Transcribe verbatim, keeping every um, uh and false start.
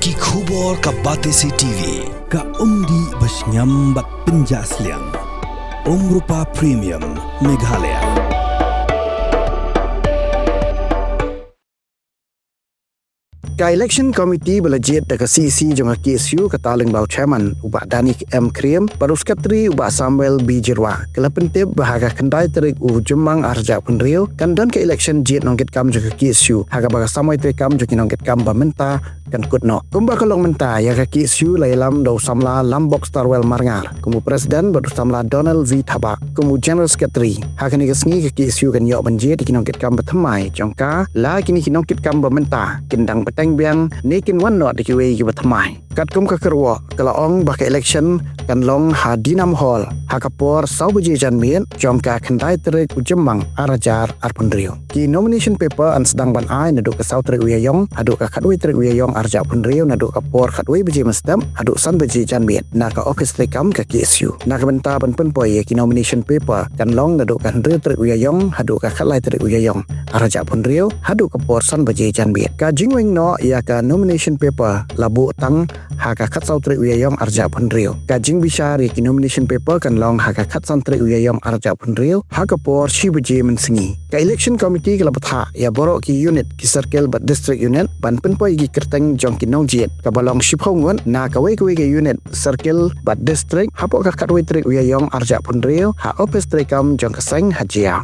Ki khubor ka Batesi T V, ka umdih ba shngiam bad pynjah sliang. Umrupa Premium, Meghalaya. Ka Election Committee ba la jied da ka C E C jong ka K S U, ka Tarlyngbau Chairman u Bah Danny M Khyriem bad u Secretary u Bah Samuel B Jyrwa, ka la pyntip ba ha ka khyndai tarik u Jymmang arhajar arphew hynriew kan don ka election jied nongkitkam jong ka K S U, ha kaba ka samoi treikam jong ki nongkitkam ba mynta kan kut noh. Kumba ka long mynta, ïa ka K S U la ïalam da u samla Lambok Starwell Marngar kum u President bad u samla Donald V Thabah kum u General Secretary. Ha kane ka sngi ka K S U kan ïoh ban jied ïa ki nongkitkam ba thymmai, jong ka la kine ki nongkitkam ba mynta kin dang bteng biang ne kin wan noh da kiwei kiba thymmai. Katkum ka kyrwoh, ka la ong ba ka election kan long ha Dinam Hall ha ka por saw baje janmiet jong ka khyndai tarik u Jymmang arhajar arphew hynriew. Ki nomination paper yn sdang ban ai naduh ka saw tarik u Ïaïong haduh ka khatwei tarik u Ïaïong arhajar arphew hynriew naduh ka por khatwei baje mynstep haduh san baje janmiet na ka ophis treikam ka K S U. Na ka bynta ban pynpoi ïa ki nomination paper kan long naduh ka hynriew tarik u Ïaïong haduh ka khatlai tarik u Ïaïong arhajar arphew hynriew haduh ka por san baje janmiet. Ka jingweng noh ïa ka nomination paper la buh tang ha ka khatsaw tarik u Ïaïong arhajar arphew hynriew. Ka jingbishar ïa ki nomination paper kan long ha ka khatsan tarik u Ïaïong arhajar arphew hynriew ha ka por shi baje mynsngi. Ka Election Committee ka la bthah ïa baroh ki unit, ki circle bad district unit ban pynpoi ïa ki kyrteng jong ki nongjied kaba long shiphew ngut na kawei kawei ka unit, circle bad district hapoh ka khatwei tarik u Ïaïong arhajar arphew hynriew ha ophis treikam jong ka seng ha Jaiaw.